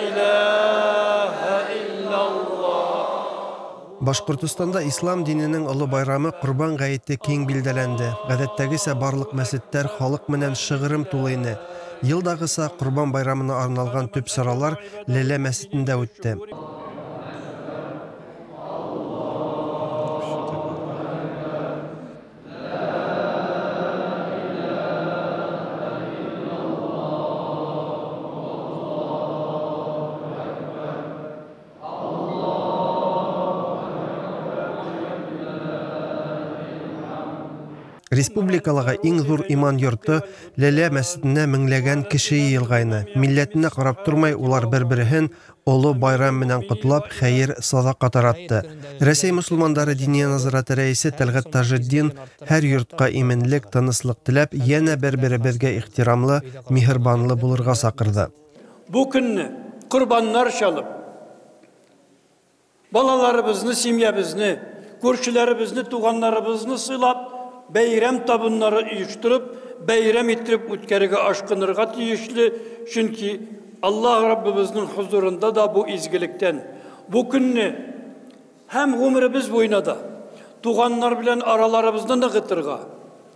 Илаһа иллаллаһ. Башкортостанда ислам диненең олы байрамы Корбан гаете киң билдәләнде. Гадәттәгечә барлык мәчетләр халык менән шыгрым тулы ине. Елдагыча Корбан байрамына арналган төп чаралар Ләлә мәчетендә үтте. Республикалага иң зур иман йорты Ләлә мәчетенә меңләгән кеше йыелгайны. Милләтенә карап тормай, улар бер-береһен олы байрам менән котлап, хәер, садака таратты. Рәсәй мусулмандары Диния назараты рәисе Тәлгать Таҗетдин һәр йортка именлек, тынычлык теләп, янә бер-беребезгә ихтирамлы, миһербанлы булырга чакырды. Бу көнне корбаннар чалып, балаларыбызны, семьябызны, күршеләребезне, туганнарыбызны сыйлап, бәйрәм табыннары оештырып, бәйрәм иттереп үткәрергә ашкынырга тиешле, чөнки Аллаһ Раббыбызның хозурында да бу изгелектән, бу көнне һәм гомеребез буена да туганнар белән араларыбызны ныгытырга,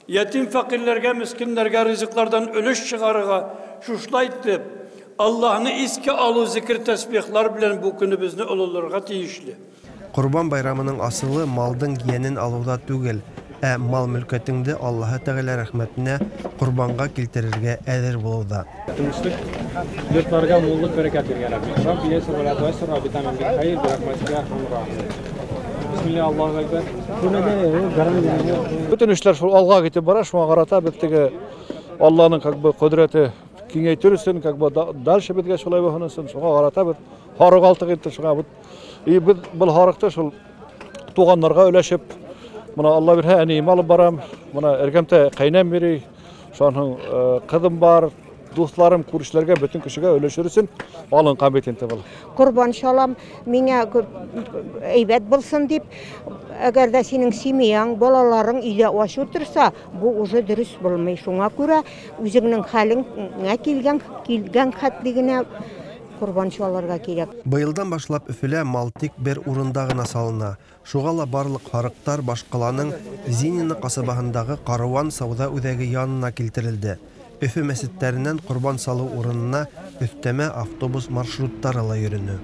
ятим фәкыйрьләргә, мескеннәргә ризыклардан өлеш чыгарырга, шушылай итеп, Аллаһны искә алу зикер-тәсбихлар белән бу көнебезне олыларга тиешле. Корбан байрамының асылы малдың йәнен алуда түгел, ә мал-мөлкәтеңде Аллаһы Тәгалә рәхмәтенә корбанга килтерергә әзер булуда. Тынычлык, йортларга муллык, бәрәкәт биргән Рабби. Рабби ясир ва ла туассир, Рабби тамим бил хәер, би рәхмәтикә я архамар рахимин. Бисмилла, Аллаһу әкбәр. Бөтен эшләр шул алга китеп бара, шуңа карата без теге Алланың как бы кодрәте киңәйтер өчен, как бы дальше безгә шулай булсын өчен, шуңа карата без һарык алдык инде, шуңа бит. И без был һарыкты шул туганнарга өләшеп, мына Алла бирһә, әнием алып барам, мына эргәмтә кайнәм йөри, шуның кызым бар, дусларым, күршеләргә, бөтен кешегә өләшер өчен алынган бит инде был. Корбан чалам, миңа күп әйбәт булсын дип, әгәр дә синең семьяң, балаларың өйдә ач утырса, бу уже дөрес булмый. Шуңа күрә үзеңнең хәлеңә килгән хәтле генә корбан чалырга кирәк. Быелдан башлап Өфөлә мал тик бер урында гына салына. Шуга ла барлык һарыктар башкаланың Зинино касабаһындагы Каруан сауда үзәге янына килтерелде. Өфө мәчетләреннән корбан салу урынына өстәмә автобус маршрутлары ла йөренү.